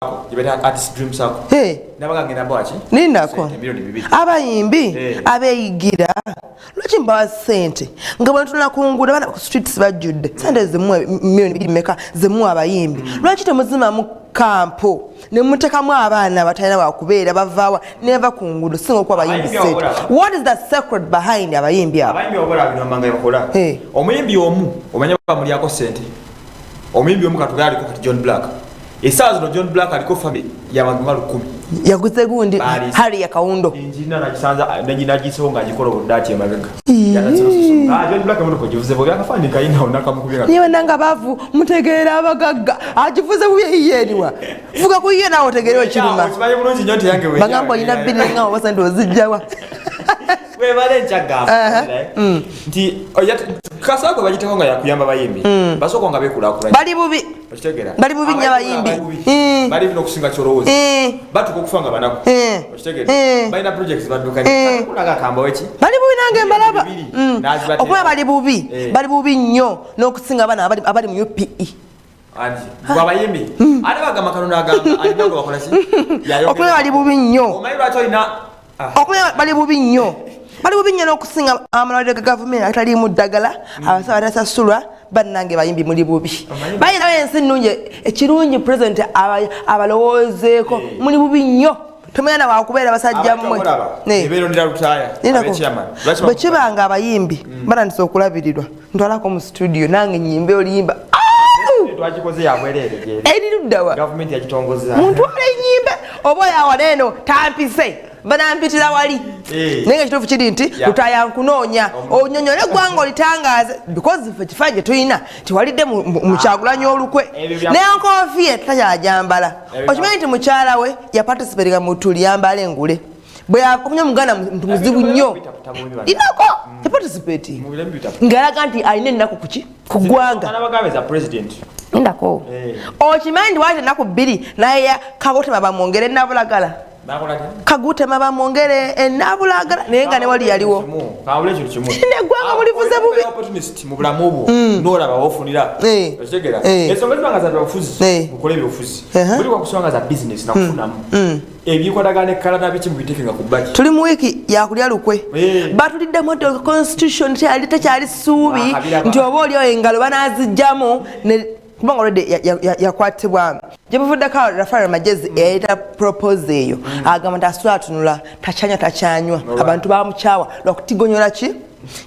Gyebayita Artist Dream Circle. Hey. Nabaga ngenda bwaki? Lindako. Sente 2 million. Abayimbi abeeyigira, lwaki mbawa sente nga bwentunula ku nguudo, abaana ku streets bajjudde? Sente zimuwe 2 million meka zimuwe abayimbi? Lwaki temuzimamu kampo nemutekamu abaana abatalina wakubeera, bavaawa neva ku nguudo, singa okuwa abayimbi Abayimbi sente? abakola. What is the secret behind abayimbi abo? Abayimbi bakola bino manga bakola. Omuyimbi omu omanya bamulyako sente. Omuyimbi omu katuga aliko kati John Black. Essaawa zino John Black aliko family y'abantu nga 1000. Yaguze gundi. Baaliise. Hari yakawundo. Enjina nagisanza nagisewo ng'agikola obuddaati emabega. Ah, John Black emotoka ogivuze bwe akafaananyi kayina onakamukubye. Niwe nanga bavu mutegeera abagagga, agivuze bubi. Eyiye eriwa? Vuga ku yiye naawe otegeere ekiruma. Okimanyi bulungi nnyo nti yange Bagamba olina bbiri nga oba sente ozijjawa? Webale nkyagamba nti kasaago bagiteeko nga yakuyamba bayimbi basooka nga bekulaakulanya. Bali bubi. Okitegeera? Bali bubi nnyo abayimbi. Bali bubi n'okusinga kyolowooza. Batuuka okufa nga banaku. Okitegeera? Balina projects baddukanya kulaga akambawo ki. Bali bubi, nange mbalaba. Bibiri, n'azibateeka. Okuba bali bubi. Bali bubi nnyo n'okusinga abaana abali mu UPE. Anti gwe abayimbi ate bagamba kano n'agamba alina gwe bakola ki. Yayogera. Okuba bali bubi nnyo. Omanyi lwaki olina Okuba bali bubi nnyo, bali bubi nnyo n'okusinga amalwaliro ga gavumenti agataliimu ddagala, abasawo batasasulwa. Bannange bayimbi, muli bubi. Bayinawo ensi ennungi, ekirungi pulezidenti abalowoozeeko. Muli bubi nnyo, temuyana wakubeera basajja mmwe. Ebeerondera Lutaaya. Lindako. Abechairman. Lwaki? Bwe kiba nga abayimbi batandise okulabiririrwa, ntwalako mu studio nange nyimbe oluyimba. Twagikoze yabwereere gyeri. Eri luddawa? Gavumenti yagitongoza. Muntwala enyimbe oba oyawala eno tampise, banampitira wali. Naye nga ekituufu kiri nti Lutaaya nkunoonya onyonyole eggwanga olitangaaze, because ffe kifaanyi gye tulina tiwalidde mu Kyagulanyi olukwe. Nenkofiira takyajambala. Okimanyi nti mukyala we yaparticipatinga mu tuli yambala engule bwe yakumya muganda muntu muzibu nnyo inako yaparticipating ng'alaga nti alina ennaku kuki ku ggwanga. Anabagambe za president. Ndako. Okimanyi nti waati ennaku 2 naye Kagutema bamwongere enabulagala? Nakola ki? Kagutema bamwongere enabulagala, naye nga newali yaliwo. Kawule ekintu kimu. Neggwanga mulivuze bubi. Opportunist mu bulamu bwo n'olaba wofunira. Okitegeera? Ensonga ziba nga za byabufuzi, mukole ebyobufuzi. Buli wakusonga za business nakufunamu. Ebikwatagana ne kala biki mubiteeke ku bbali. Tuli mu wiiki yakulya lukwe. Batuliddemu nti constitution tekyali ssuubi. Wakabiraba. Nti oba oliwo engalo banazijjamu kubanga already yakwatibwa gye buvuddeko. Rafael Magezi eyayita propose eyo agamba nti asula atunula takyanywa takyanywa. Abantu bamukyawa lwakutigonyola ki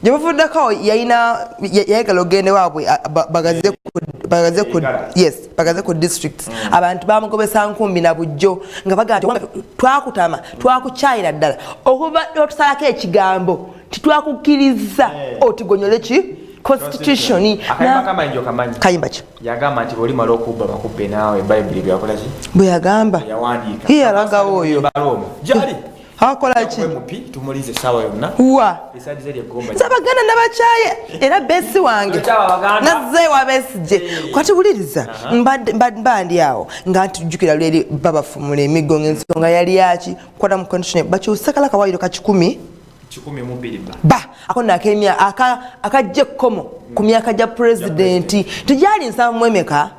gye buvuddeko. Yayina yayagala ogende waabwe bagaze ku Egala. Yes, bagaze ku districts. Abantu bamugobesa nkumbi na bujjo nga bagamba nti, "Wanga, twakutama, twakukyayira ddala okuva otusalako ekigambo titwakukkiriza otigonyole ki constitution." Akayimba kamanyi okamanyi? Kayimba ki? Yagamba nti bw'olimala okubba bakubbe naawe. Bayibuli byakola ki? Bwe yagamba. Yawandiika. Ye yalagawo oyo. Balomo gyali. Akola ki? Mupi tumulinze essaawa yonna. Wa? Esadize lyegomba. Nze Abaganda nabakyaye, era besi wange. Okyawa Abaganda? Nazzeewa Besije. Kwati wuliriza, mba ndi awo nga ntujjukira lweri babafumula emiggo ngaensonga yali yaki kwata mu constitution bakyuse kala kawayiro ka 100 12 ba. Ba ako nakemya akajja ekkomo ku myaka gya pulezidenti tigyali 70 emeka?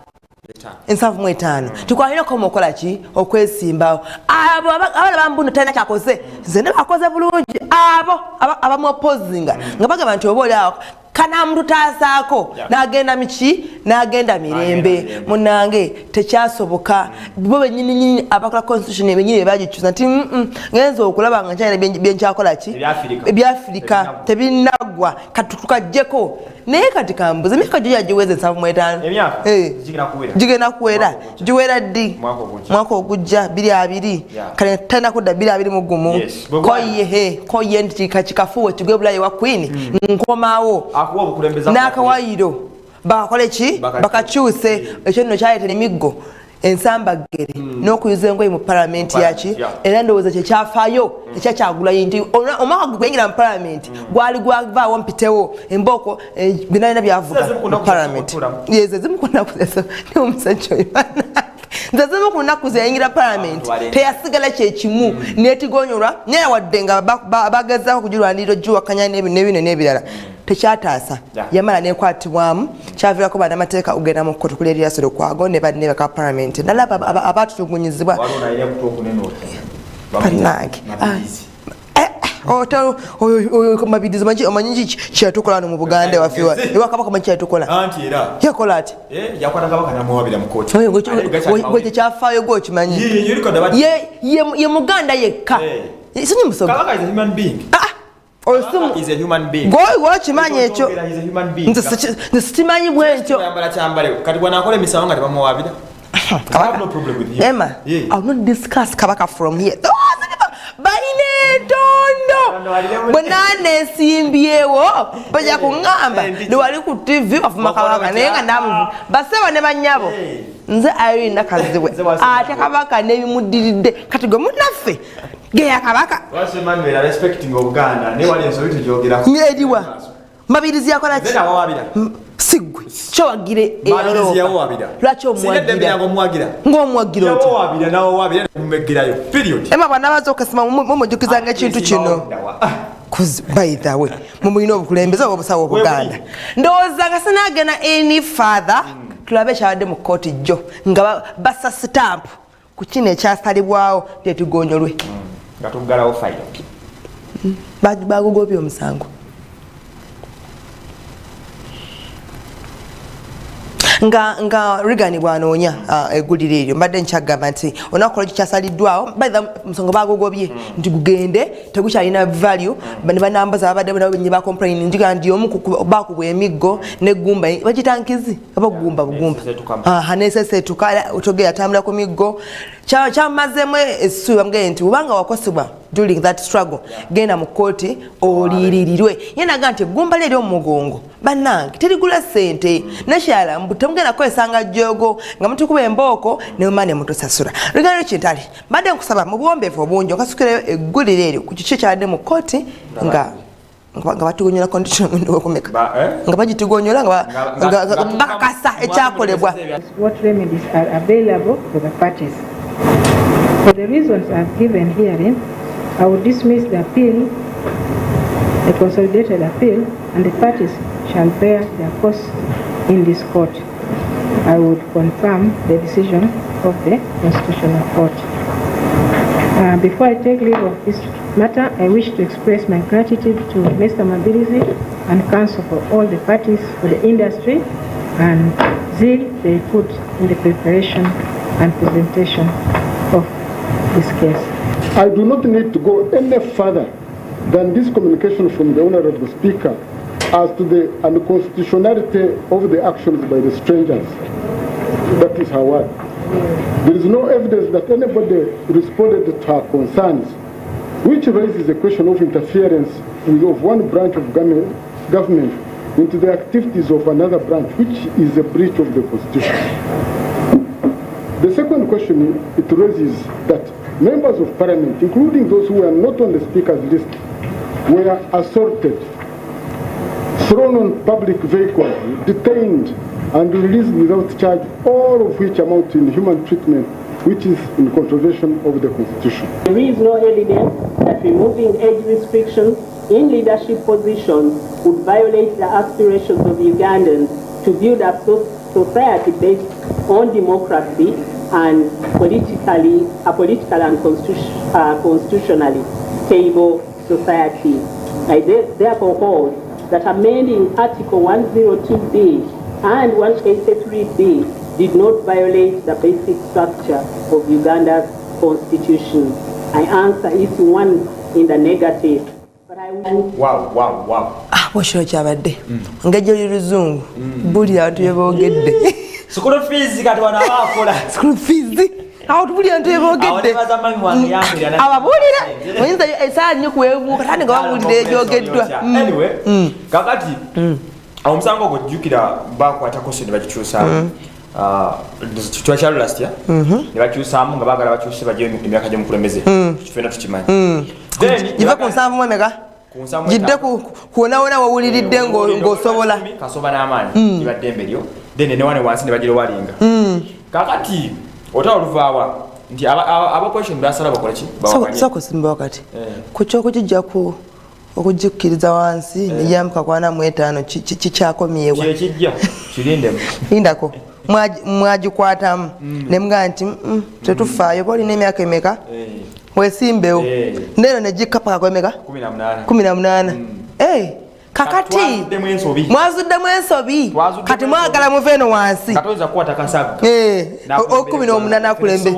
75. Tikwalina okukoma okola ki okwesimbawo. Abo abaana bambuno talina kyakoze, nze ne bakoze bulungi. Abo abamuopposinga nga bagamba nti oba oli awo kanamututaasaako n'agenda miki n'agenda mirembe. Mirembe. Munange tekyasoboka. Bo benyininyini abakola constitution benyini bebagikyusa nti ngenza okulaba nga nkyalina byenkyakola ki. Ebyafirika. Ebyafirika tebinaggwa, kati tukajjeko. Naye kati kambuze, emyaka gyo yagiweza 75? Emyaka gigenda kuwera. Gigenda kuwera. Mwaka ogujja. Giwera ddi? Mwaka ogujja. Mwaka ogujja 2020. Kale talina kudda 2021. Yes. Bwe gwa- Koye he koye nti kikafuuwe kigwe bulayi wa queen nkomawo. Akuwa obukulembeze. N'akawayiro bakakole ki? Bakakyuse. Ekyo nno kyaleetera emiggo, ensambaggere n'okuyuza engoye mu palamenti yaki. Era ndowooza kyekyafaayo ekyakyagulayi nti omwaka gwe gweyingira mu palamenti gwali gwavaawo mpitewo embooko binalina byavuga Ezimu ku mu nnaku palamenti. z'okutuulamu. Yes, ezimu ku nnaku omusajja oyo bannange. Nze zimu ku nnaku zeyayingira palamenti teyasigala kyekimu netigonyolwa, naye wadde nga bagezaako okugirwanirira ogiwakanya n'ebino n'ebirala. Tekyataasa. Yamala nekwatibwamu, kyaviirako bannamateeka okugenda mu kkooti kuli Erias Lukwago ne banne baka parliament, nalaba abatulugunyizibwa. Bannange, oyo Mabirizi, omanyi kyeyatukola wano mu Buganda waffe ewa Kabaka? Manyi kyeyatukola? Yakola ati gwe kyekyafaayo, gwe okimanyi. Ye Muganda yekka, sinyi Musoga. Gwokimanyi ekyo? Nze sikimanyi bwentyo. Emma, I will not discuss Kabaka from here. Balina entondo bwe naanesimbyewo bajja kuŋŋamba newali ku TV bafuma Kabaka, naye nga namu basebo ne bannyabo. Nze Irene Nakazibwe, ate Kabaka n'ebimuddiridde kati gwe munnaffe geya Kabaka. Eriwa Mabirizi yakola ki? Siggwe kyowagire? Lwaki omuwagira ng'omuwagira oti? Ema bwanabaza okasima mumujjukizanga ekintu kino. By the way, mumulina obukulembeze oba obusawo Obuganda? Ndowooza nga sinagenda any further, tulabe ekyabadde mu kkooti jjo nga bassa sitampu ku kino ekyasalibwawo tetugonyolwe. Nga tuggalawo fayiro. Bagugobye omusango nga Regan bwanoonya eggulire eryo. Mbadde nkyagamba nti olunaku lwaki kyasaliddwawo, musango bagugobye nti gugende, tegukyalina value. Ne banambaza babadde nabo benye bacomplain njiga nti omu bakubwa emiggo neggumba, bagita nkizi oba gumba bugumba nesesetuka, otoge yatambula ku miggo. Kyamazeemu essuubi, bamugende nti obanga wakosebwa during that struggle, genda mu kooti oliiririrwe. Ye naga nti eggumba lye ery'omugongo, bannange, terigula ssente. Nekyala mbu temugenda kukozesanga jjogo nga mutukuba embooko nemuma ne mutusasula. Lugendo Kintale, mbadde nkusaba mu buwombeefu obungi okasukireyo eggulire eryo ku kiki ekyabadde mu kooti nga batugonyola condition okumeka, nga bagitugonyola, nga bakakasa ekyakolebwa. What remedies are available for the parties? For the reasons I've given herein, I will dismiss the appeal, the consolidated appeal, and the parties shall bear their costs in this court. I would confirm the decision of the Constitutional Court. Before I take leave of this matter, I wish to express my gratitude to Mr. Mabirizi and counsel for all the parties for the industry and zeal they put in the preparation and presentation of this case. I do not need to go any further than this communication from the Honorable Speaker as to the unconstitutionality of the actions by the strangers. That is her word. There is no evidence that anybody responded to her concerns, which raises the question of interference of one branch of government into the activities of another branch, which is a breach of the Constitution. The second question it raises that members of parliament, including those who were not on the speaker's list, were assaulted, thrown on public vehicles, detained, and released without charge, all of which amount to inhuman treatment, which is in contravention of the Constitution. There is no evidence that removing age restrictions in leadership positions would violate the aspirations of Ugandans to build a society based on democracy and a political and constitutionally stable society. I therefore hold that amending Article 102B and 183B did not violate the basic structure of Uganda's constitution. I answer issue 1 in the negative. But I will Wow. Ah, bwekiro kyabadde ngejjo luzungu buli abantu byeboogedde. School fees kati wano aba akola. School fees awo tubuli abantu byeboogedde. Awo nebaza mami wange yambira. Ababuulira oyinza esaala nnyo kuweebuuka tandi nga babuulira ebyogeddwa. Anyway, kakati omusango ogwo jjukira bakwata kosi ne bagikyusaamu. Twakyalo last year ne bakyusaamu nga baagala bakyuse bagye emyaka gy'omukulembeze, ffenna tukimanyi. Then give ku 70 emeka? Ku 75. Gidde kuwonawona wawuliridde ng'osobola. Kasoba n'amaanyi liba ddembe lyo, then ne wane wansi ne bagirowalinga. Kakati otaba oluvaawa nti aba opposition basala bakole ki? Bawakanye. Sooka osimba wakati Eh. ku kyokukijja ku Okugikkiriza wansi neyambuka ku 45 kikyakomyewa. Kyekijja kirindemu. Lindako, mwagikwatamu nemugamba nti, "Tetufaayo oba olina emyaka emeka, wesimbewo." Neero negikka paka kwemeka? 18. 18. Eh, kakati Twazuddemu ensobi. Mwazuddemu ensobi. Twazuddemu Kati ensobi. mwagala muve eno wansi. Katoyinza kukwata kasagga. 18 akulembe.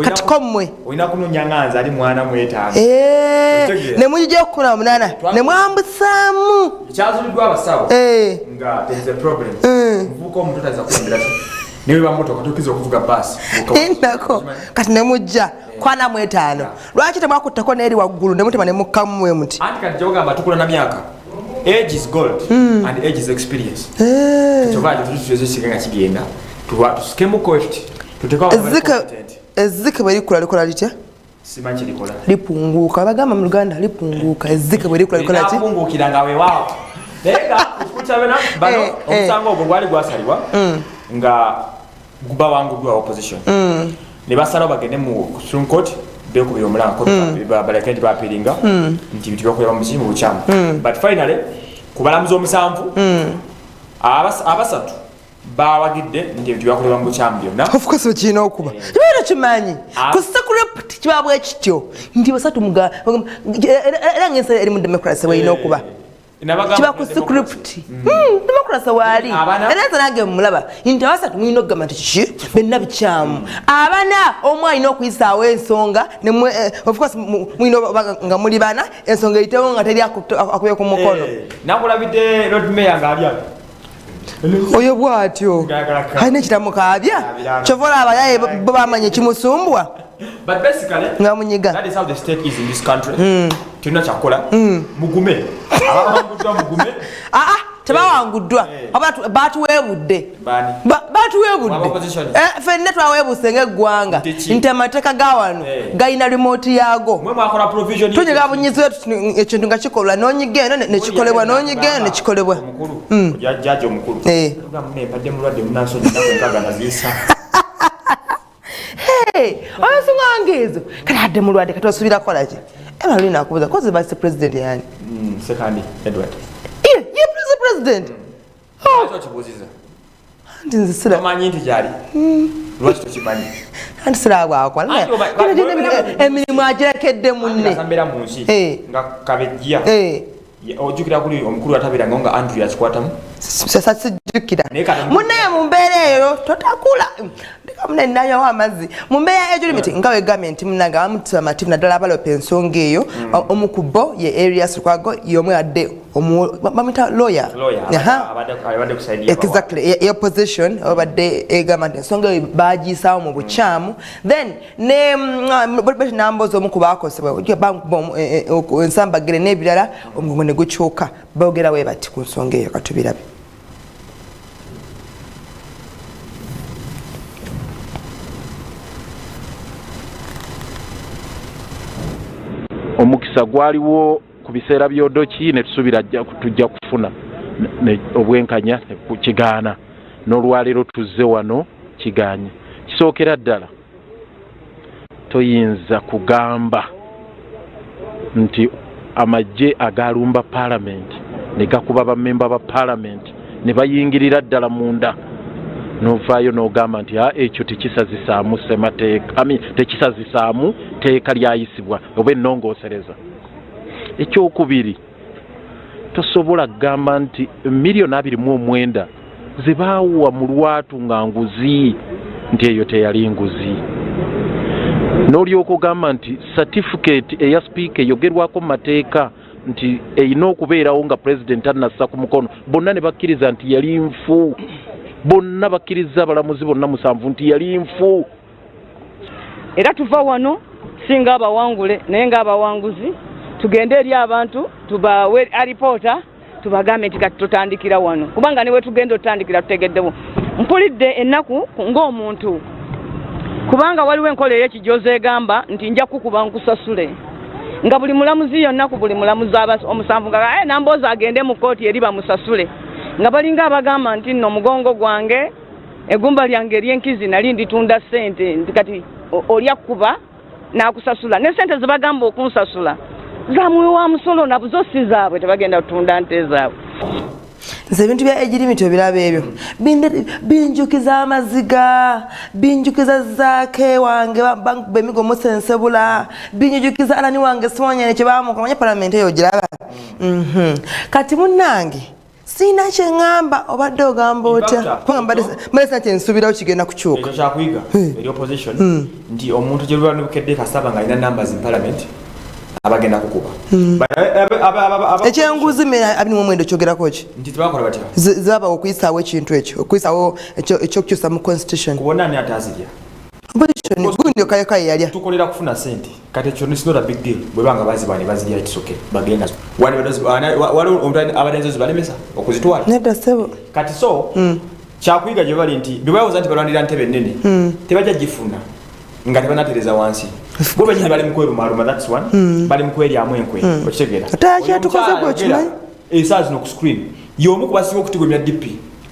Kati ko mmwe Olina kunoonya nga nze ali mwana mwetaano. Okitegeera? Ne mugijja ku 18 ne mwambusaamu. Kyazuliddwa abasawo nga there is a problem. Omuvubuka omuto tayinza kulembera ki newe bamotoka, tokkiriza okuvuga baasi. Lindako, kati ne mujja kwana mu etaano, lwaki temwakuttako n'eri waggulu ne mutema ne mukkamu mwe muti? Anti kati gyogamba tukula na myaka. Age is gold and age is experience. Kyova ekyo nga kigenda tusikemuko tuti tutekawo. Ezzike, ezzike bwe likula likola litya? Simanyi kirikola. Lipunguuka, bagamba mu Luganda lipunguuka. Ezzike bwe likula likola ki? Linapunguukira nga weewaawo, naye nga okukyabena bano omusango ogwo gwali gwasalibwa nga bawanguddwa opposition, ne basalawo bagende mu Supreme Court bekubira omulango, baleke nti bapiringa nti bintu byakolebwa mu mu bukyamu. But finally, ku balamuzi omusanvu, abasatu bawagidde nti ebintu byakolebwa mu bukyamu byonna. Of course bwekirina okuba, kibeera kimanyi ku script kiba bwe kityo nti basatu era ngaensi eri mu democracy bwerina okuba. Nabagamba Kiba ku script. Democracy waali. Era nze nange mulaba nti abasatu mulina okugamba nti kiki byonna bikyamu, abana omu alina okuyisaawo ensonga of course mulina oba nga muli bana, ensonga eyitewo nga teri akubye ku mukono. Nakulabidde Lord Mayor ng'ali awo. Oyo bw'atyo Ng'ayagala alina ekitamukaabya. Abirano. Kyova olaba abayaye bo bamanya ekimusumbwa. But basically, Nga munyiga. that is how the state is in this country. Tulina kyakukola, mugume, abawanguddwa mugume. Aa, tebawanguddwa. Batuweebudde. Baani? Batuweebudde. Aba opposition? Ffenna twaweebuse ng'eggwanga Nti ki? nti amateeka ga wano galina remote yaago. Mwe mwakola provision. Tunyiga bunyizi ekintu nga kikolwa, n'onyiga eno nekikolebwa, n'onyiga eno nekikolebwa. Omukulu, jjaja omukulu. Tugamba, "Mune, mbadde mulwadde, munansonyi ennaku 60 naziisa." Hey, ensonga ngeezo kati adde mulwadde, kati osubira kukola ki? Eba luli nakubuuza kozi vice president yani? Sekandi Edward. Ye president. Lwaki okibuuziza? Anti nze sira Tomanyi nti gyali? Lwaki tokimanyi? Anti siraba bwakola. Anti Emirimu agirekedde munne. Mbeera mu nsi nga kabejja. Ojjukira kuli omukulu atabeerangawo nga Andrew yakikwatamu. Sasa sijjukira. Naye kati Munnaye mu mbeera eyo totakula, ndeka munnaye nanyowo amazzi. Mu mbeera ya age limit, nga wegambye nti munnange abamu tubamativu, naddala abalopa ensonga eyo. Omu ku bo ye Erias Lukwago, y'omu yadde bamuyita lawyer. Lawyer, abadde ku side y'abawa. Exactly, ye opposition obadde egamba nti ensonga eyo bagiyisaawo mu bukyamu. Then ne Betty Nambooze, omu ku bakosebwa, bamukuba ensambagere n'ebirala, omugongo ne gukyuka. Boogera we bati ku nsonga eyo, katubirabe. Omukisa gwaliwo ku biseera by'Odoki ne tusuubira tujja kufuna obwenkanya, ne kigaana. N'olwaleero tuzze wano, kigaanye. Kisookera ddala, toyinza kugamba nti amagye agalumba paalamenti ne gakuba bammemba ba paalamenti ne bayingirira ddala munda, n'ovaayo n'ogamba nti a ekyo tekisazisaamu ssemateeka, I mean, tekisazisaamu tteeka lyayisibwa oba ennongoosereza. Ekyokubiri, tosobola kugamba nti miliyoni 29 ze baawa mu lwatu nga nguzi, nti eyo teyali nguzi, n'olyoka ogamba nti satifikeeti eya sipiika eyogerwako mu mateeka nti erina okubeerawo nga pulezidenti annassa ku mukono, bonna ne bakkiriza nti yali nfu. Bonna bakkiriza, abalamuzi bonna musanvu, nti yali nfu. Era tuva wano si ng'abawangule, naye ng'abawanguzi. Tugende eri abantu tubawe alipoota, tubagambe nti kati tutandikira wano, kubanga ne wetugenda otutandikira tutegeddewo. Mpulidde ennaku ng'omuntu, kubanga waliwo enkola ey'ekijozi egamba nti nja kukuba nkusasule, nga buli mulamuzi yonna ku buli mulamuzi omusanvu nga Nambooze agende mu kkooti eri bamusasule, nga balinga abagamba nti nno omugongo gwange, eggumba lyange ery'enkizi nali nditunda ssente, nti kati oli akkuba n'akusasula ne ssente ze bagamba okunsasula. Za muwi wa musolo nabuzo si zaabwe, tebagenda kutunda nte zaabwe. Nze ebintu bya age limit obiraba ebyo binjukiza amaziga, binjukiza zaake wange bankuba emigo musensebula, binjukiza alani wange simanya kyebamukola. Manya palamenti eyo ogiraba. Kati munnange sirina kye ŋŋamba, obadde ogamba otya? Kubanga mbadde sirina kye nsuubirawo kigenda kukyuka. Ekyo kyakuyiga eri opposition nti omuntu gye luba lubukedde kasaba nga alina numbers in parliament abagenda kukuba. Ekyenguzi 29 kyogerako ki? Nti tebakola batya? Zabawa okuyisaawo ekintu ekyo, okuyisaawo ekyokukyusa mu constitution. Kubona ani atazirya? Opposition gundi okayoka ye yalya. Tukolera kufuna sente. Kati ekyo it's not a big deal. Bwe banga bazibwa ne bazirya it's okay. Bagenda. Waliwo omuntu abadde enzo zibalemesa okuzitwala. Nedda ssebo. Kati so kyakuyiga gye bali nti bwe bawoza nti balwanirira ntebe nnene tebajja gifuna nga tebanatereza wansi. Bo bennyini bali mu kwerumaaluma, that's one. Bali mu kweryamu enkwe, okitegeera. Ate akyatukoze gwe okimanyi? Essaawa zino ku screen y'omu ku basinga okutigomya DP.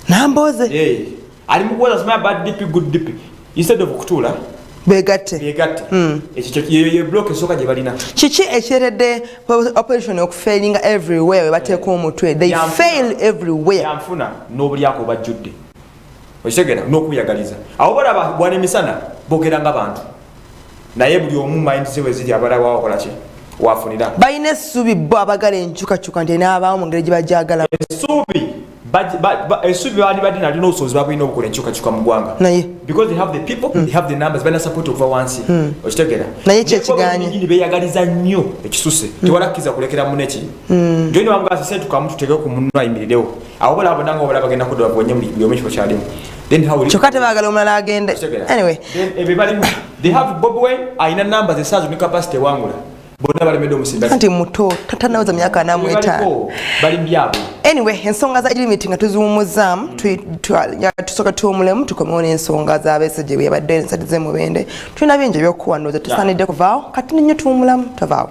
Nambooze. Ali mu kuwoza simanya bad DP, good DP. Instead of okutuula begatte. Begatte. Ekyo ye block esooka gye balina. Kiki ekireetedde opposition okufailinga everywhere we bateeka omutwe? They fail everywhere. Yanfuna n'obulyako bajjudde. Okitegeera n'okuyagaliza. Awo balaba bwana emisana boogera nga bantu. Naye buli omu mind ze bwe ziri abalaba wakola ki? Wafunira. Balina essuubi bo abagala enkyukakyuka nti enaabaawo mu ngeri gye bagyagala. Essuubi baali badde nalyo n'obusobozi babulina obukola enkyukakyuka mu ggwanga. Naye. Because they have the people, they have the numbers, balina support okuva wansi. Okitegeera? Naye kye kigaanye. Naye beeyagaliza nnyo ekisuse. Tewalakkiriza kulekera munne ki? Join bamugamba sente tukamu tuteeke ku munno ayimirirewo. Awo balaba bonna nga balaba bagenda kudda bavunye buli omu ekifo kyalimu. Then how will Kyokka tebaagala omulala agende. Okitegeera? Anyway. Then ebyo balimu. They have Bobi Wine alina numbers esaazo ne capacity ewangula. Bonna balemedde omusimba. Anti muto, tanaweza myaka 45. Bali mbyabwe. Anyway, ensonga za limit nga tuziwummuzzaamu, tusooka tuwummulemu tukomewo n'ensonga za Besigye bwe yabadde ensati z'e Mubende. Tulina bingi eby'okukuwa ndowooza tusaanidde kuvaawo. Kati nnyo tuwummulamu, tovaawo.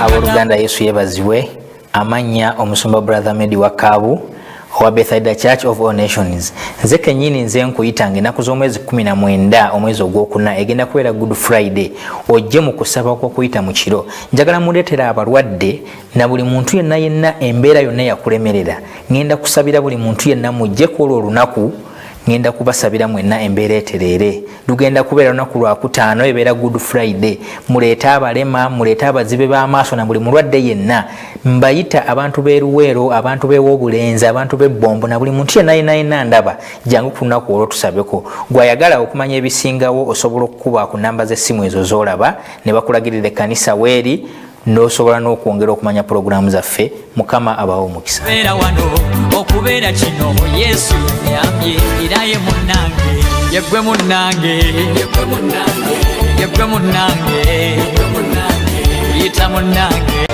Abooluganda, Yesu yeebazibwe. Amannya omusumba Brother Medi wa Kaabu owa Bethesda Church of All Nations. Nze kennyini nze nkuyitanga ennaku z'omwezi 19 omwezi ogwokuna egenda kubeera Good Friday, ojje mu kusaba kw'okuyita mu kiro. Njagala muleetera abalwadde na buli muntu yenna yenna embeera yonna yakulemerera. Ngenda kusabira buli muntu yenna mujje ku olwo olunaku, ngenda kubasabira mwenna embeera etereere. Lugenda kubeera lunaku lwakutaano, ebeera Good Friday. Muleete abalema, muleete abazibe b'amaaso na buli mulwadde yenna. Mbayita abantu b'e Luweero, abantu b'Ewobulenzi, abantu b'e Bbombo na buli muntu yenna yenna yenna ndaba. Jangu ku lunaku olwo tusabeko. Gw'ayagala okumanya ebisingawo osobola okukuba ku namba z'essimu ezo z'olaba ne bakulagirira ekkanisa weeri, n'osobola n'okwongera okumanya pulogulaamu zaffe. Mukama abawe omukisa. Beera wano okubeera kino Yesu yambye era ye munnange, ye ggwe munnange, ye ggwe munnange, ye ggwe munnange, yita munnange.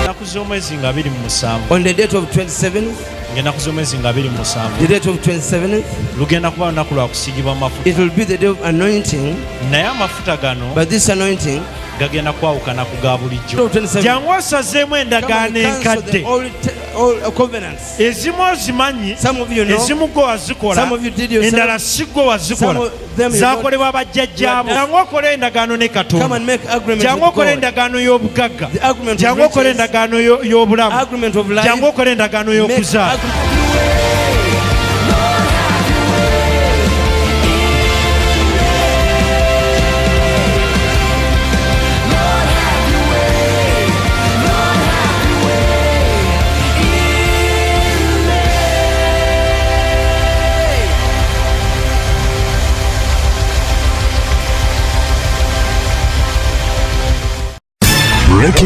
Ennaku z'omwezi nga 27. On the date of 27th, Ng'ennaku z'omwezi nga 27. The date of 27th, Lugenda kuba lunaku lwa kusiigibwa mafuta. It will be the day of anointing. Naye amafuta gano But this anointing gagenda kwawukana ku ga bulijjo. Date of 27. Jangu osazeemu endagaano Come and cancel the enkadde. old covenants. Ezimu ozimanyi, Some of you know. ezimu gwe wazikola, Some of you did yourself. endala si gwe wazikola. Some of them you Zaakolebwa bajjajjaabo. You are Jangu okole endagaano ne Katonda. Come and make agreement Jangu with okole God. endagaano y'obugagga. The agreement of Jangu okole riches. endagaano y'obulamu. Agreement of life. Jangu okole endagaano Make y'okuzaala. agreement.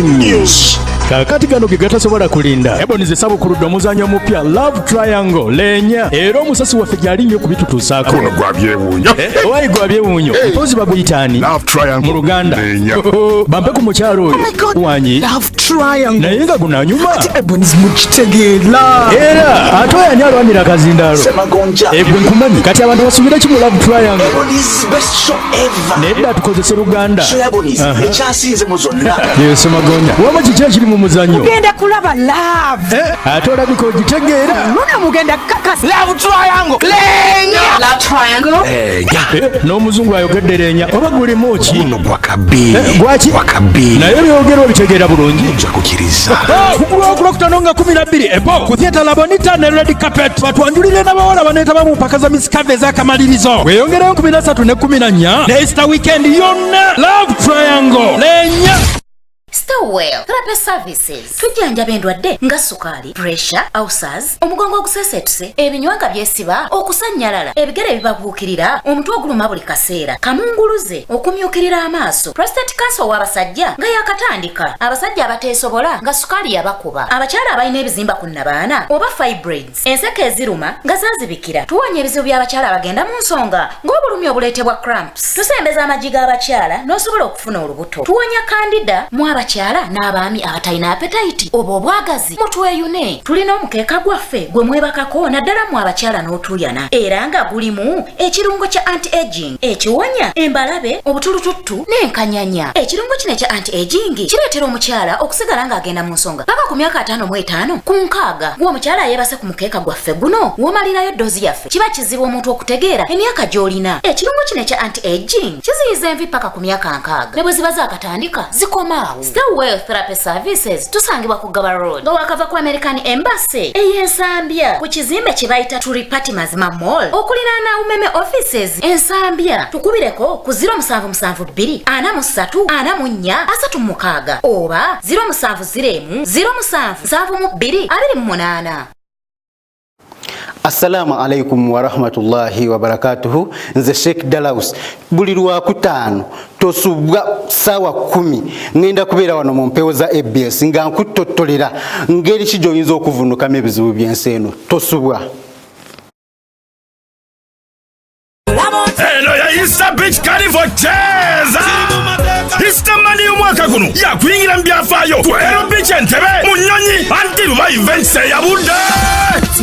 Breaking news. Kaakati gano ge gatasobola kulinda. Ebonies esabukuludde omuzannyo omupya Love Triangle Leenya, era omusasi waffe gyali nnyo okubitutuusaako. Guno gwa byewuunyo. Owayi gwa byewuunyo. Mpozi baguyita ani? Love Triangle. Mu Luganda. Leenya. Oh, bampe ku mukyalo oyo. Wangi. Love Triangle. Naye nga gunanyuma. Ate Ebonies mukitegeera. Era ate oyo ani alwanira akazindaalo? Semagonja. Egwe nkumanyi. Kati abantu basuubira ki mu Love Triangle? Ebonies best show ever. Nedda tukozese Luganda. Show ya Ebonies Aha. ekyasinze mu zonna. Ye Semagonja. Wama kiki ekiri mu muzannyo? Mugenda kulaba love. Ate olabika ogitegeera. Luna mugenda kakasa. Love Triangle. Lenya. Love Triangle. N'omuzungu ayogedde leenya oba gulimu ki? Guno gwa kabi. Gwaki? Gwa kabi. Naye byogerwa obitegeera bulungi. Ojja kukiriza. Ku lwokutaano nga 12 ebo ku Theatre Labonita ne Red Carpet batwanjulire n'abawala baneetaba mu mpaka za Miss Curvy ez'akamalirizo. Weeyongereyo 13 ne 14 ne Easter weekend yonna. Love Triangle Leenya. Stowell Therapy Services tujjanjaba endwadde nga sukaali, pressure, ulcers, omugongo oguseeseetuse, ebinywa nga byesiba, okusannyalala, ebigere ebibabuukirira, omutwe oguluma buli kaseera, kamunguluze, okumyukirira amaaso, prostate cancer ow'abasajja nga yakatandika, abasajja abateesobola nga sukaali yabakuba, abakyala abalina ebizimba ku nnabaana oba fibroids, enseke eziruma nga zaazibikira. Tuwonya ebizibu by'abakyala abagenda mu nsonga ng'obulumi obuleetebwa cramps. Tusembeza amagi g'abakyala n'osobola okufuna olubuto. Tuwonya candida mu abakyala n'abaami abatalina appetite oba obwagazi. Mutweyune, tulina omukeeka gwaffe gwe mwebakako naddala mu abakyala n'otuuyana, era nga gulimu ekirungo kya anti-aging ekiwonya embalabe, obutulututtu n'enkanyanya. Ekirungo kino ekya anti-aging kireetera omukyala okusigala ng'agenda mu nsonga paka ku myaka 55 ku 60. Gwe omukyala yeebase ku mukeeka gwaffe guno, w'omalirayo ddoozi yaffe, kiba kizibu omuntu okutegeera emyaka gy'olina. Ekirungo kino ekya anti-aging kiziyiza envi paka ku myaka 60, ne bwe ziba zaakatandika zikomaawo. Stowell Therapy Services tusangibwa ku Gaba Road nga wakava ku American Embassy ey'Ensambya, ku kizimbe kye bayita Turipati Mazima Mall okuliraana Umeme offices Ensambya. Tukubireko ku 0772 43 44 36 oba 0701 07 72 28. Assalamu alaikum warahmatullahi wabarakatuhu. Nze Sheikh Dalaus. Buli lwakutaano tosubwa saawa 10 ngenda kubeera wano mu mpewo za ABS nga nkutottolera ngeri ki gy'oyinza okuvunukamu ebizibu by'ensi eno. Tosubwa. Eno ya Easter Beach Carnival cheza Easter Monday y'omwaka guno yakuyingira mu byafaayo ku Ero Beach Entebbe mu nnyonyi anti Luba Events eyabudde.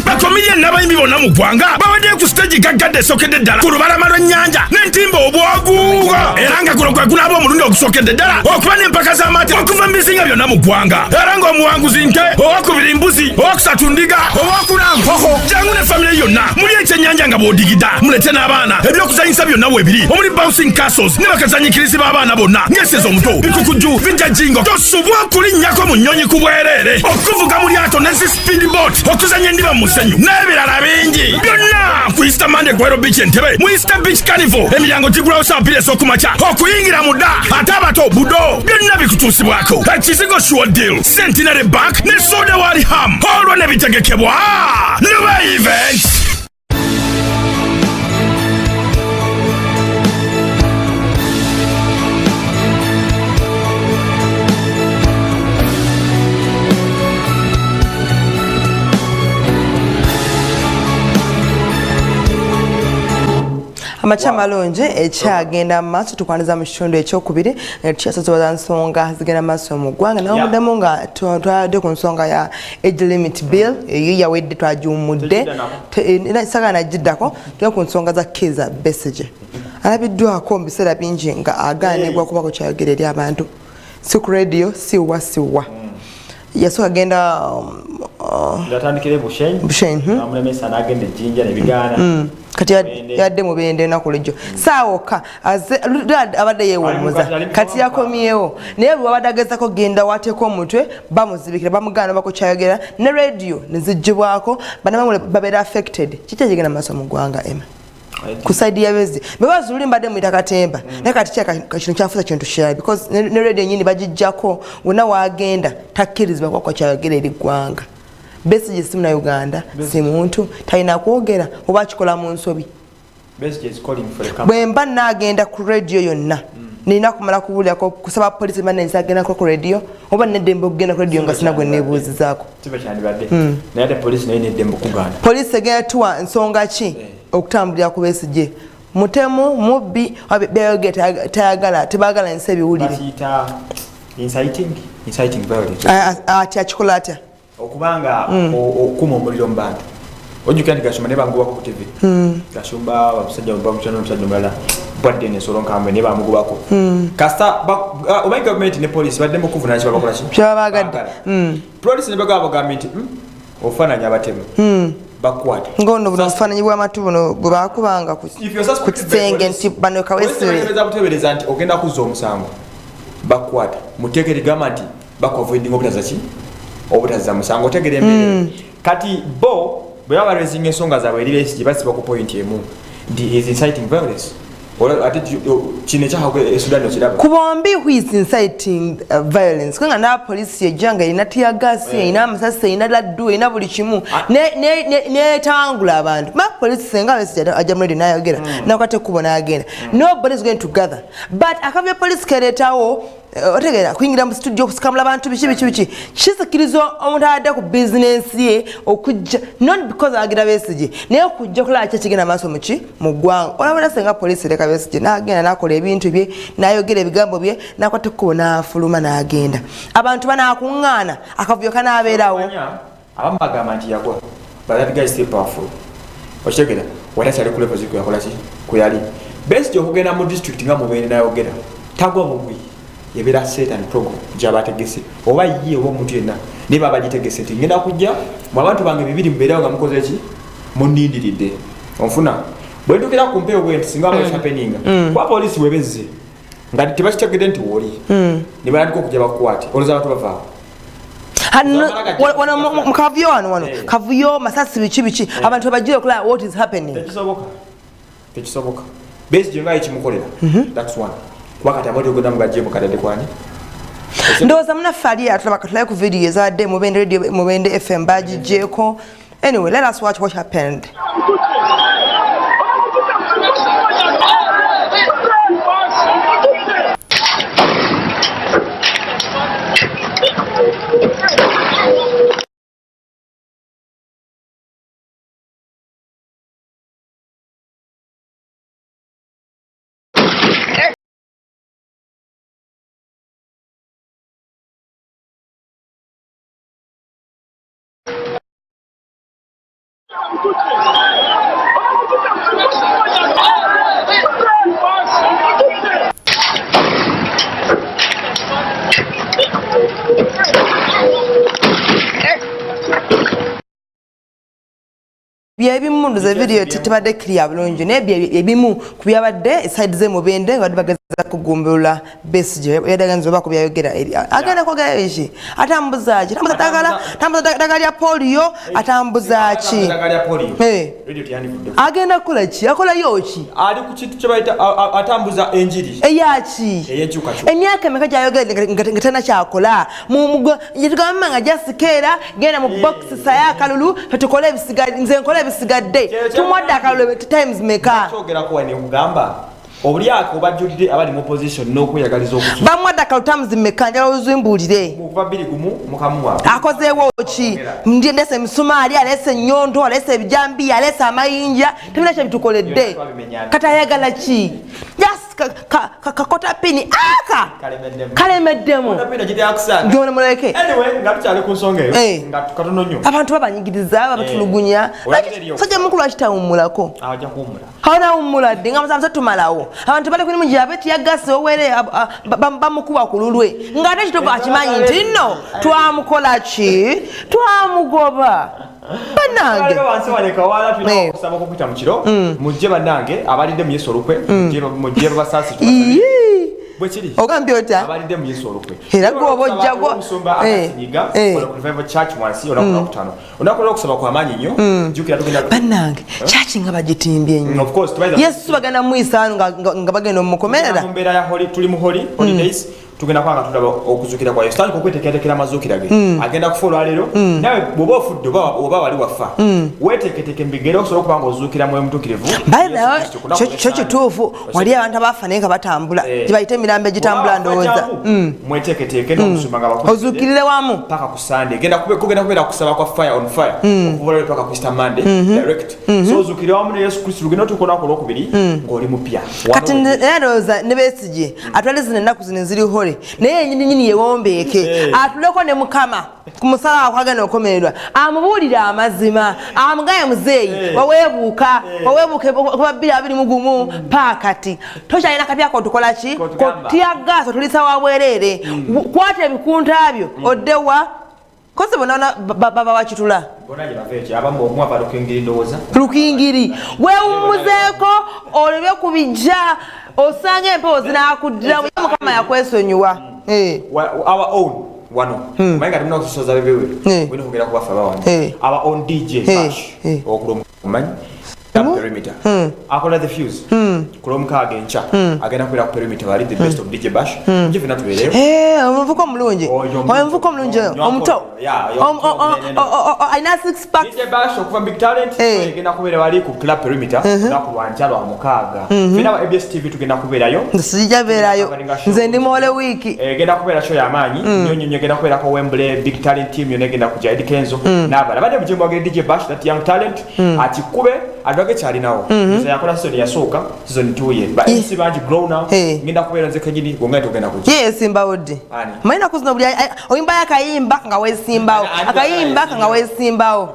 Bakomedian n'abayimbi bonna mu ggwanga babaddeyo ku stage gaggadde esookedde ddala ku lubalama lw'ennyanja n'entimba obwaguuga, era nga guno gwe gunaaba omulundi ogusookedde ddala okuba n'empaka z'amata okuva mu bizinga byonna mu ggwanga, era ng'omuwanguzi nte, owakubiri mbuzi, owakusatu ndiga, owakuna nkoko. Jangu ne famire yonna muli ekyennyanja nga bw'odigida, mulete n'abaana. Ebyokuzanyisa byonna weebiri omuli bouncing castles ne bakazanyikirizi b'abaana bonna ng'eseza omuto, bikukujju, bijajingo. Tosubwa okulinnyako mu nnyonyi ku bwereere, okuvuga mu lyato ne zi speed boat, okuzanya endiba mu musenyu n'ebirala bingi, byonna ku Easter Monday ku Ero Beach Entebbe mu Easter Beach Carnival. Emiryango gigulawo saa 2 ez'okumakya, okuyingira mu dda, ate abato budo. Byonna bikutuusibwako ekizigo Sure Deal, Centenary Bank ne soda wali ham, olwo ne bitegekebwa Luba Events. Amakya malungi ekyagenda mu maaso, tukwaniza mu kitundu ekyokubiri tukyasosobaza nsonga zigenda mu maaso mu ggwanga. Nawamuddemu nga twadde ku nsonga ya age limit bill, eyo yawedde, twagiwummudde, sagala nagiddako. Tuli ku nsonga za Kiza Besigye, alabiddwako mu biseera bingi nga agaanibwa kubako kyayogera eri abantu, si ku radio, siwa siwa. Yasooka genda Yatandikira Bushenyi. Bushenyi. Namulemesa n'agenda ejjinja ne bigaana. Kati yadde Mubende ennaku lujjo saawoka abadde yeewummuza, kati yakomyewo, naye bwe wabadde agezako genda wateeka omutwe bamuzibikira, bamugaana bako kyayogera, ne radio nezigibwako, bannamawulire babeera affected. Kiki ekigenda maaso mu ggwanga, Emma, ku side ya Besigye? Bebazi luli mbadde muyita katemba, naye kati kino kyafuusa kintu kirala, because ne radio nyini bagijjako, wonna waagenda takkirizibwa kwako kyayogera eri ggwanga. Besigye si Munnayuganda, si muntu, talina kwogera oba akikola mu nsobi. Besigye is calling for a Bwe mba naagenda ku radio yonna Nina kumala kubuulirako kusaba poliisi mba nensagenda agendako ku radio oba neddembe okugenda ku radio nga sina gwe neebuuzizaako. Kiba kyandibadde, naye ate poliisi naye neddembe okugaana. Poliisi egenda tuwa nsonga ki okutambulira ku Besigye? Mutemu, mubbi, byayogera tayagala, tebagala ensi ebiwulire. Bakiyita inciting violence. Ati akikola atya? Okubanga okukuma omuliro mu bantu. Ojjukira nti Gashumba ne bamugobako ku TV. Gashumba omusajja bamukyana omusajja omulala bwadde ensolo nkambwe ne bamugobako. Kasita omanyi gavumenti ne poliisi baddemu okuvunaana kyebabakola ki? Kyebabagadde. Poliisi ne bagamba bagambye nti ofaananya abatemu, bakwate. Ngono buno obufaananyi bw'amatu buno bwe bakubanga ku kisenge nti bano Kawesire. Butebereza nti ogenda kuzza omusango, bakwata. Mu tteeka erigamba nti bakuavoidinga obutaza ki? Obutazza musango, otegera embeera. Kati bo bwe baba baraising ensonga zaabwe eri Besigye, basiba ku point emu nti is inciting violence. Ate kino ekyakagwa e Sudan okiraba. Ku bombi, who is inciting violence? Kubanga n'a poliisi yejja nga erina teargas, erina amasasi, erina laddu, erina buli kimu, netangula abantu. Ma poliisi senga Besigye ajja mu radio n'ayogera, nakwata ekkubo n'agenda, nobody is going to gather. But akavyo poliisi kereetawo, otegeera, kuyingira mu studio, okusikamula abantu, biki biki biki, kisikiriza omuntu abadde ku bizinensi ye okujja, not because agira Besigye, naye okujja okulaba ki ekigenda maaso muki mu ggwanga. Olabona senga poliisi ereka Besigye n'agenda n'akola ebintu bye, n'ayogera ebigambo bye, n'akwata ekkubo n'afuluma n'agenda, abantu banaakuŋŋaana, akavuyo kanaabeerawo. Abamu bagamba nti yagwa, but that guy is still powerful. Okitegera, watakyali ku level ziko yakola ki kwe yali. Besigye okugenda mu district nga Mubende n'ayogera, tagwa bugwi, ebeera set and program gyabategese, oba ye oba omuntu yenna, naye baba bagitegese nti ngenda kujja mu abantu bange bibiri, mubeerewo nga mukoze ki, munindiridde. Onfuna bwe ntuukira ku mpewo bwe nti singa happeninga, kuba poliisi webezze nga tebakitegedde nti wooli, ne batandika okujja bakukwate, olowooza abantu bavaawo? Wano mu kavuyo, wano wano kavuyo, masasi, biki biki, abantu bajjire okulaba what is happening. Tekisoboka, tekisoboka. Besigye nga ekimukolera, that's one, kuba kati amoti ogenda mugajjemu kadadde kwani. Ndowooza munaffe ali atulaba, katulabe ku vidiyo ezabadde Mubende Radio, Mubende FM bagiggyeko. Anyway, let us watch what happened. Byebimu, ndoza video tebadde clear bulungi, naye ebimu ku byabadde side ze Mubende nga badde bageza kugumbulula Besigye, yadaganza oba ku byayogera agenda kwogera biki, atambuza ki, tambuza ddagala, tambuza ddagala lya polio, atambuza ki? Eddagala lya polio. Radio teyandivudde. Agenda kukola ki, akolayo ki? Ali ku kintu kye bayita atambuza enjiri. Eyaki? Ey'enkyukakyuka. Emyaka emeka gyayogera nga talina kyakola? Yetugamba nga jasikeera genda mu box saye akalulu fetukole ebisigadde, nze nkole ebisigadde. Tumuwadde akalulu times meka? Kyogerako wano okugamba obulyake obajjulidde abali mu opposition n'okweyagaliza okusu. Bamuwadde akalulu times meka? Njala ozimbuulire. Okuva 2-1 mukamuwa. Akozeewo ki? Ndi ndese emisumaali, alese ennyondo, alese ebijambiya, alese amayinja, tebina kyebitukoledde. Kati ayagala ki? Just kakota pini aka kalemeddemu. Gona muleke. Anyway, nga tukyali ku nsonga eyo, nga katono nnyo. Abantu babanyigiriza, babatulugunya. Sajja mukulu akitawummulako. Ajja kuwummula. Awummula ddi? Nga musanvu tumalawo. Abantu bali ku mirimu gyabwe, teargas owere bamukuba ku lulwe. Ng'ate ekituufu akimanyi nti nno twamukola ki? Twamugoba. Bannange. Waliwo wansi wano ekawala, tulina okusaba okuyita mu kiro. Mujje bannange abalidde mu Yesu olukwe, mujje babasaasi tubasabire. Bwe kiri. Ogambye otya? Abalidde mu Yesu olukwe. Era gwe oba ojja Omusumba Akasinyiga, wano ku Revival Church wansi olunaku lwakutaano. Olunaku lw'okusaba kwa maanyi nnyo. Jjukira tugenda Bannange, kyaki nga bagitimbye nnyo. Of course, tubayita Yesu bagenda muyisa wano nga bagenda omukomerera. Mu mbeera ya holy, tuli mu holy holidays. Tugenda kwanga tulaba okuzukira kwa Yesu. Tandika okweteekateekera amazuukira ge. Agenda kufa olwaleero. Nawe bw'oba ofudde oba wali wafa, weeteeketeeke mu bigere okusobola okuba nga ozuukira Mwoyo Mutuukirivu. By the way, Yesu Kristo, ku lunaku kyo kituufu, wali abantu abafa naye nga batambula, gye bayita emirambo egitambula, ndowooza. Mweteeketeeke n'omusumba nga bakuziridde. Ozuukirire wamu. Paka ku Sunday. Kugenda kubeera kusaba kwa fire on fire. Okuva olwaleero paka ku Easter Monday, direct. So ozuukirire wamu ne Yesu Kristo, lugenda otuuka olunaku olwokubiri ng'oli mupya. Kati naye ndowooza ne Besigye atwale zino ennaku zino eziri hole, naye yenyini nyini yewombeeke, atuleko ne Mukama ku musalaba kwagenda okukomererwa, amubuulire amazima, amugaye muzeeyi, waweebuuka waweebuuka kuba 2021 paakati tokyalina kapya kotukola ki, Kotugamba. tiyagaasa otulisa wa bwereere, kwata ebikunta byo oddewa kozi bonna baba wakitula. Bonna gye bava ekyo, abamu omu ava Lukingiri ndowooza. Lukingiri weewummuzeeko, olebe ku bijja, osanga empewo zinaakuddiramu, Mukama yakwesonyiwa. Our own wano, manyi nga temuna kusosoza bebewe, olina okwogera ku baffe abawano. Our own DJ Bash okulwomumanyi Perimeter akola The Fuse ku Lwomukaaga enkya, agenda kubeera ku Perimeter wali, the best of DJ Bash, nje fenna tubeereyo. Omuvuka omulungi, omuvuka omulungi omuto, alina six pack. DJ Bash okuva Big Talent egenda kubeera wali ku Club Perimeter lunaku lwankya lwa mukaaga. Fenna aba ABS TV tugenda kubeerayo. Sijja beerayo, nze ndi muwole wiiki. Egenda kubeera show y'amaanyi nnyo nnyo nnyo. Egenda kubeerako Wembley, Big Talent team yonna egenda kujja, Eddie Kenzo n'abalala. Badde mujje mwagire DJ Bash, that young talent, akikube atwage kyalinawo. Nze yakola season yasooka, season 2 ye ba MC bangi grow now. Ngenda kubeera nze kenyini gwonga tugenda kujja. Ye yesimbawo ddi? Ani? Manyi naku zino buli oyimbayo akayimba nga weesimbawo, akayimba nga weesimbawo.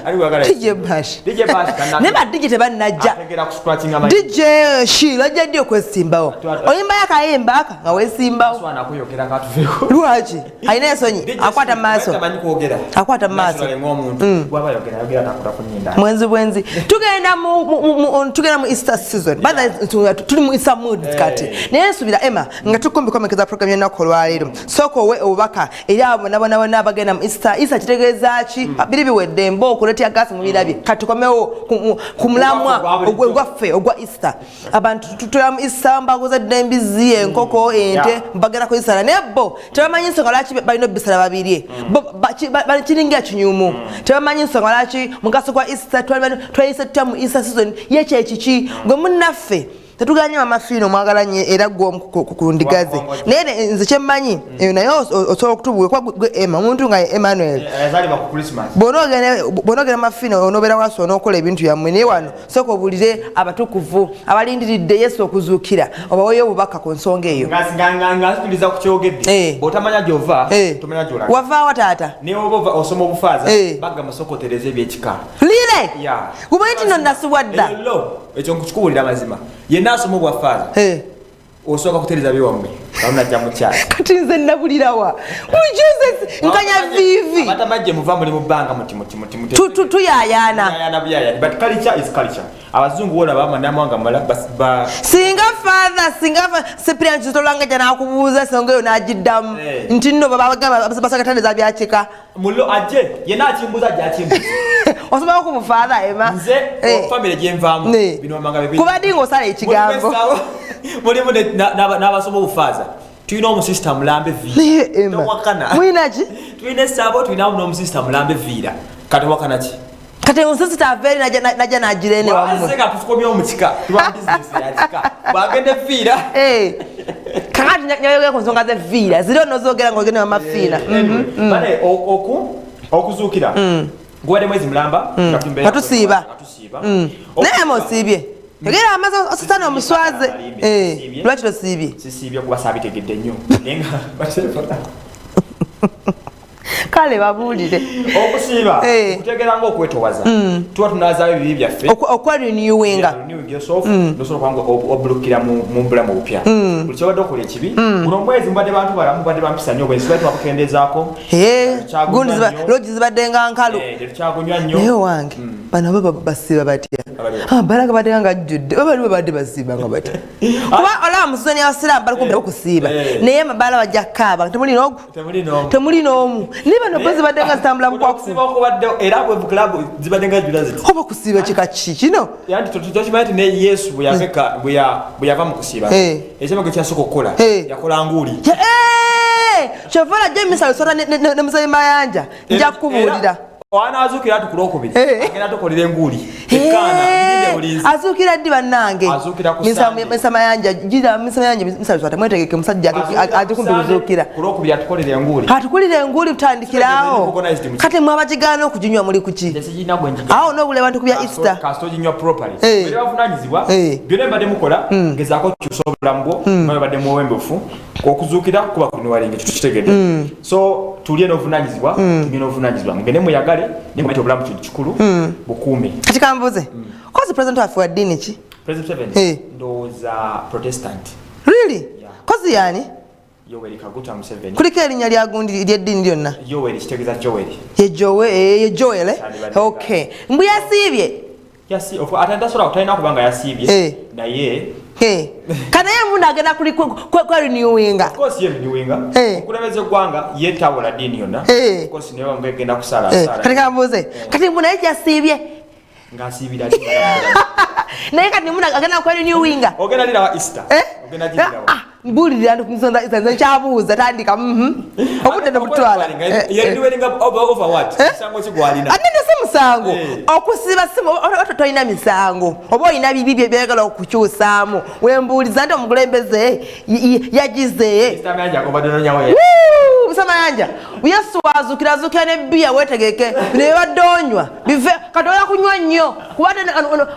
Ani gwagala? DJ Bash. DJ Bash kana Naye ba DJ tebannajja. Ategera ku scratching amanyi. DJ Shila ajja ddi okwesimbawo? Oyimbayo akayimba aka nga weesimbawo. Swana kuyogera katuveeko. Lwaki alina ensonyi? Akwata mu maaso. Tamanyi kwogera. Akwata mu maaso. Naturally ng'omuntu bw'aba ayogera, ayogera takula ku nnyinda. Mwenzi bwenzi. Tugenda mu Easter season. By the way, tuli mu Easter mood kati, naye nsubira Emma nga tukumbikomekeza program y'olunaku olwaleero, sooka owe obubaka eri abo bonna bonna bonna abagenda mu Easter. Easter kitegeeza ki? Biri biwedde, embooko ne teargas mubirabye. Kati tukomewo ku mulamwa ogwaffe ogwa Easter. Abantu tutula mu Easter, mbaguza dda embizi, enkoko, ente, bagenda kuzisala, naye bo tebamanyi nsonga lwaki balina obisala babirye. Bo kiringa kinyumu, tebamanyi nsonga lwaki mugaso gwa Easter. Twayise tutya mu Easter season yekyekiki? Gwe munnaffe, tetuganye Mama Fiina, omwagala nnyo era gwe omu ku ndigaze, naye nze kyemmanyi eyo, naye osobola okutubuulira kuba gwe Emma, omuntu nga ye Emmanuel. Yazaalibwa ku Christmas. Bw'onoogenda Mama Fiina, onoobeera wansi, onookola ebintu byammwe, naye wano sooka obuulire abatukuvu abalindiridde Yesu okuzuukira, obaweeyo obubaka ku nsonga eyo. Nga nzikiriza ku kyogedde, bw'otamanya gy'ova tomanya gy'olaga. Wavaawa taata? Naye oba osoma obufaaza, bagamba sooka otereeze ebyekika. Lire kumanyi nti nno nasubwa dda. Lo ekyo nkukikubuulira amazima, yenna asoma obwafaaza osooka kutereeza byewammwe alunajja mu kyalo. Kati nze nabulirawa bujuze nkanya vivi. Abatamajje muva muli mu bbanga muti muti muti muti. Tuyayaana. Tuyayaana buyayaani, but culture is culture. Abazungu bolaba n'amawanga malala Singa Father, singa Cyprian Kizito Lwanga n'akubuuza ensonga eyo n'agiddamu nti nno babagamba basakataneza byakika. Mulo ajje yenna akimbuza, ajje akimbuza. Osomako ku bufaatha, Emma? Nze famire gyenvaamu bino amanga bibiri. Kuba ddi ng'osala ekigambo? Mulimu n'abasoma obufaaza. Tulina omusisita mulambe Naye Emma, Towakana. Mulina ki? Tulina essabo, tulinamu n'omusisita mulambe viira. Kati owakana ki? Kati omusisita ava eri najja n'agirene wammwe. Wazze nga tukomyewo mu kika, tuba bizinesi ya kika, bwagenda eviira. Kakati nyayogera ku nsonga z'eviira ziri, onozoogera ng'ogenda Mama Fiina. Bane okuzuukira gubadde mwezi mulamba nga tuli Nga tusiiba. nga tusiiba. Naye Emma osiibye? Yogera amaze ositani omuswaze. Lwaki tosiibye? Sisiibye kuba saabitegedde nnyo, naye nga baterefona. Kale babuulire. Okusiiba kutegeera nga okwetowaza, tuba tunaazaayo ebibi byaffe. Okwa renewinga. Renewing yourself, nosobola kubanga obulukira mu bulamu obupya. Buli kyobadde okola ekibi, guno omwezi mubadde bantu balamu, mubadde bampisa nnyo, obwenzi tubadde twabukendeezaako. Gundi lodge zibadde nga nkalu. Tetukyagunywa nnyo. Naye wange, bano bo basiiba batya? Amabala gabadde nga gajjudde, oba bali babadde basiiba nga batya? Kuba olaba mu season y'abasiraamu bali kumpi okusiiba, naye amabaala bajja kukaaba nga temuli n'ogu, Temuli n'omu. temuli n'omu. Naye bano bo zibadde nga zitambula bukwaku. Okusiiba okubadde era bwe club zibadde nga jjula ziti. Oba kusiiba kika ki kino? Era nti tokimanyi nti ne Yesu bwe yaveka bwe yava mu kusiiba, ekyamago kyasooka okukola, yakola nguuli. Kyova olajja emisalo sota ne Muzeeyi Mayanja, nja kukubuulira. Wanaazukira ati ku Lwokubiri agenda tukolera enguuli ekaana bulinzi. Azuukira ddi bannange? Azuukira ku Sunday. Misa Mayanja, gira Misa Mayanja, Misa Luswata, mwetegeke musajja ati kumpi kuzuukira. Ku Lwokubiri atukolera enguuli. Atukulira enguuli, tutandikirawo. Organized mu Kati mwe abakigaana okuginywa muli kuki? Tekirina gwe njiga. Awo n'obula abantu ku bya Easter. Kasita oginywa properly. Bwe bavunaanyizibwa byonna mbadde mukola, gezaako okukyusa obulamu bwo nga bwebadde muwembefu. Okuzuukira kuba kunuwalinga, ekyo tukitegedde. So tulye n'obuvunaanyizibwa, tunywe n'obuvunaanyizibwa, mugende mweyagale, naye mumanye obulamu kintu kikulu, bukuume. Kati kambuuze, kozi president waffe wa ddiini ki? President Museveni ndowooza Protestant. Really? Kozi yani? Yoweri Kaguta Museveni. Kuliko erinnya lya gundi ly'eddiini lyonna? Yoweri kitegeeza Joel. Ye Joel, ye Joel, eh? Okay. Mbu yasiibye? Yasi, of ate tasobola kutalina kubanga yasiibye. Naye Kanaye munda agenda kuli kwe renewinga. Of course ye renewinga. Okulebeza eggwanga ye tawola ddiini yonna. Of course naye bamwe genda kusala sala. Kati kambuuze. Kati mbu naye yasiibye? Ng'asiibira ati. Naye kati munda agenda kwe renewinga. Ogenda lirawa Easter. Ogenda girirawa. Mbuulira nti kusonda Easter nze nkyabuuza, tandika. Obudde tobutwala. Ye renewinga over what? Musango ki gw'alina? Ate nno si musango. Okusiba si oba tolina misango. Oba olina bibi bye byagala okukyusaamu. Wembuuliza nti omukulembeze yagize. Mr. Mayanja, obadde ononyawo ye. Woo! Mr. Mayanja, Yesu azuukira, azuukira ne bbiya weetegeke. Bino bye badde onywa. Bive, kati oyagala kunywa nnyo. Kuba ate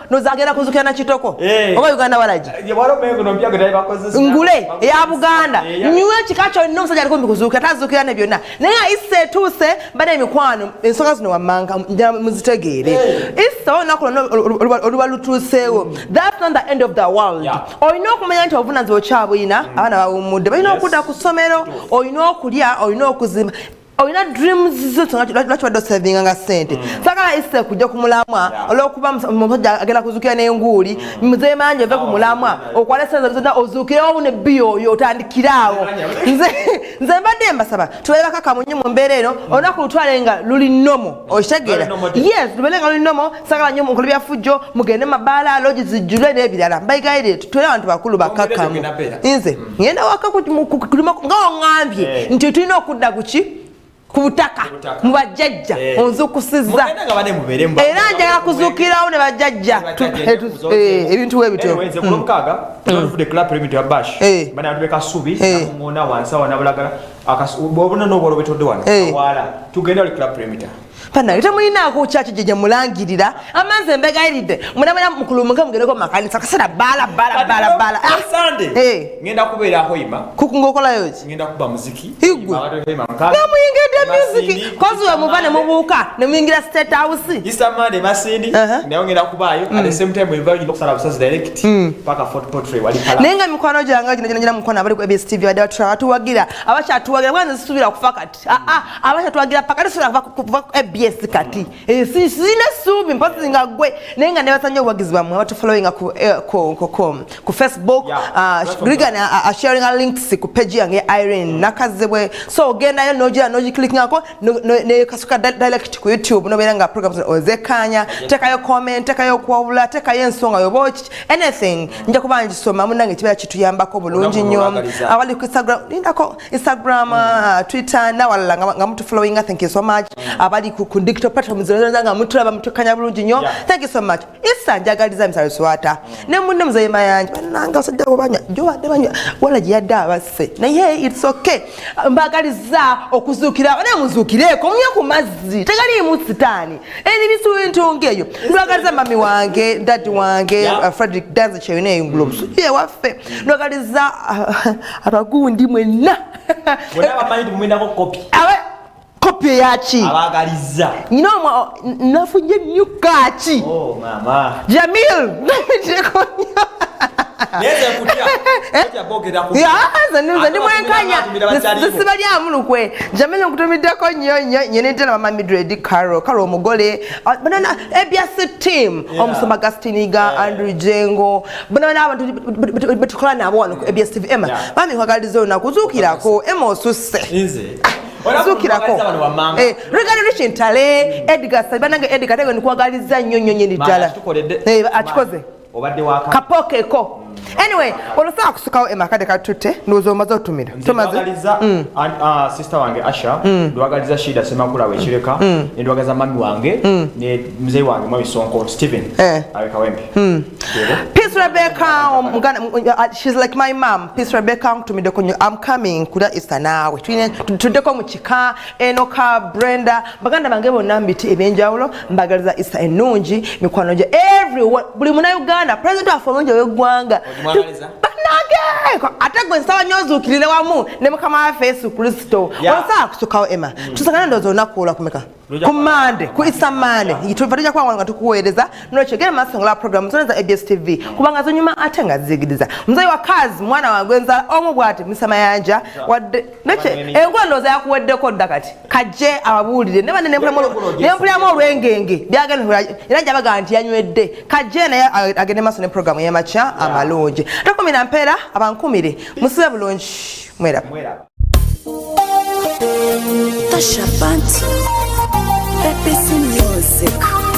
nozagenda kuzuukira na kitoko. Oba Uganda walagi. Ye waliwo omuyengo n'omupya gwe bakozesa. Ngule eya Buganda. Nywe ekika kyonna omusajja aliko mbikuzuukira, tazuukira ne byonna. Naye nga Easter etuuse, bana emikwano, ensonga zino wammanga, njagala muzitegeere. Easter olunaku lwonna oluba lutuuseewo. That's not the end of the world. Olina okumanya nti obuvunaanyizibwa okyabulina, abaana bawummudde, balina okudda ku ssomero, olina okulya, olina okuzimba. Olina dreams zo lwaki wadde osavinga nga ssente. Saagala Easter kujja ku mulamwa olw'okuba omusajja agenda kuzuukira n'enguuli. Muzeeyi Mayanja ove ku mulamwa, okwale ssente zonna ozuukirewo ne bbiya oyo otandikiraawo. Nze mbadde mbasaba tubeere bakakamu nnyo mu mbeera eno, olunaku lutwale nga luli nomo, okitegeera? Luli nomo te. Yes, lubeere nga luli nomo. Saagala nnyo mukole bya ffujjo, mugende mu mabaala, loogi zijjule n'ebirala. Mbayigaire tubeere abantu bakulu bakakamu. Ogenda beera. Nze ngenda waka kulima nga oŋŋambye nti tulina okudda ku ki? Ku butaka, mu bajjajja, onzuukusizza. Mugende nga bane mubeere mu Era njagala kuzuukirawo ne bajjajja. Ne bajjajja, Ebintu bwe bityo. Anyway, nze ku Lwomukaaga, tuvudde club perimeter ya Bash. Bana abantu b'e Kasubi, Namuŋŋoona, wansi awo Nabulagala. Obuna n'obwalo bwetodde wano. Awaala. Tugende wali club perimeter. Bannange, temulinaako kyaki gye gye mulangirira. Amanzi embegayiridde. Munamuna mukulumuke mugendeko mu makanisa. Kaseera bbaala, bbaala, bbaala, bbaala. Sunday. Ngenda kubeera Hoima. Kuku ng'okolayo ki? Ngenda kuba muziki. Igwe. Hoima, Hoima, mukaaga. Namuyingidde Masindi. music. Kozi we muva ne mubuuka, ne muyingira State House. Easter Monday, Masindi. Nayo ngenda kubaayo. At the same time, we value okusala busazi direct. Paka Fort Portal wali pala. Naye nga mikwano gyange gino gino gino mukwano abali ku ABS TV badde batuwagira. Abakyatuwagira, bwana nze sisuubira kufa kati. Abakyatuwagira paka sisuubira kuva ku ABS kati. Sirina ssuubi, mpozi nga ggwe. Naye nga nebaza nnyo obuwagizi bwammwe abatufollowinga ku Facebook. Platform Regan, sharing links ku page yange ya Irene Nakazibwe. So ogendayo n'ogira n'ogiclickingako, ne kasuka direct ku YouTube, n'obeera nga programs ozekkaanya. Teekayo comment, teekayo okuwabula, teekayo ensonga yoba anything. Nja kuba ngisoma, munnange kibeera kituyambako bulungi Olunaku nnyo. lwagaliza. Abali ku Instagram, lindako Instagram, Twitter n'awalala nga mutufollowinga, thank you so much. Abali ku digital platforms zonna nga mutulaba mutukkanya bulungi nnyo. Thank you so much. Issa njagaliza Misalo Swata. Ne munne Muzeeyi Mayanja, bannange abasajja abo banywa, gyo badde banywa, wala gye yadde abasse. Naye it's okay. Mbagaliza okuzuukira, naye muzuukireeko, munywe ku mazzi, tegaliimu sitaani. Eri bisu eyo. Ndwagaliza mami wange, daddy wange, Frederick Danza Kyeyune eyo Ngulu Omusuju ewaffe. Ndwagaliza abagundi mwenna. Bonna bamanyi nti mumwinako kopi. Kopi eyaki? Abaagalizza. Nyina omwa, nafunye nnyo kaaki. Oh, mama. Jamil, nafunye nnyo. Naye nze nkutya. Nkutya boogera ku- Ya, nze ndi mwenkanya. Abatumira bakyalimu. Nze sibalyamu lukwe. Jamil nkutumiddeko nnyo nnyo nnyo ne ddala mama Mildred Carol, Carol omugole. Banana ABS team, Omusumba Gastiniga, Andrew Jengo. Banana abantu betukola nabo wano ku ABS TV. Emma, mami nkwagaliza olunaku, zuukirako. Emma osusse. Nze. Zuukirako. Olaba bano wammanga. Regard Rich Ntale, Edgar Sali, bannange Edgar Tege nkwagaliza nnyo nnyo nnyo ddala. Maama, akitukoledde. Akikoze. Obadde waka. Kapokeko. Anyway, olusaa kusukawo emakade katutte, ndowooza omaze otumira. Ndwagaliza sister wange Asha, ndwagaliza Shida Semakula wekireka, ndwagaliza mami wange ne mzee wange Mwami Sonko Steven aweka wempe. Peace Rebecca, she's like my mom. Peace Rebecca, nkutumiddeko nnyo. I'm coming kuda Easter naawe. Tuddeko mu kika, Enoka, Brenda, baganda bange bonna mu biti ebyenjawulo, mbagaliza Easter ennungi, mikwano gye everyone, buli Munnayuganda, president waffe omulungi ow'eggwanga. Bannange! Ate gwe nsaba nnyo ozuukirire wamu ne Mukama waffe Yesu Kristo. Olusaa kusukawo Emma. Tusangane ndowooza olunaku olwakumeka? Ku Mande, ku Easter Monday. Tuva tujja kuba nga tukuweereza. Nolwekyo genda maaso ng'olaba programu zonna za ABS TV kubanga zonyuma ate nga ziyigiriza. Muzeeyi wa Kazi, mwana wange nzala omu bw'ati, Mr. Mayanja, wadde nekye enkola ndowooza yakuweddeko dda kati. Kajje ababuulire. Ne banne nempuliramu olw'engenge. Byagenda era njabaga nti yanywedde. Kajje naye agende maaso ne programu y'amakya amalungi. Tokumira mpeera, abankumire. Musibe bulungi. Mweraba. Tasha Bantu, APC Music.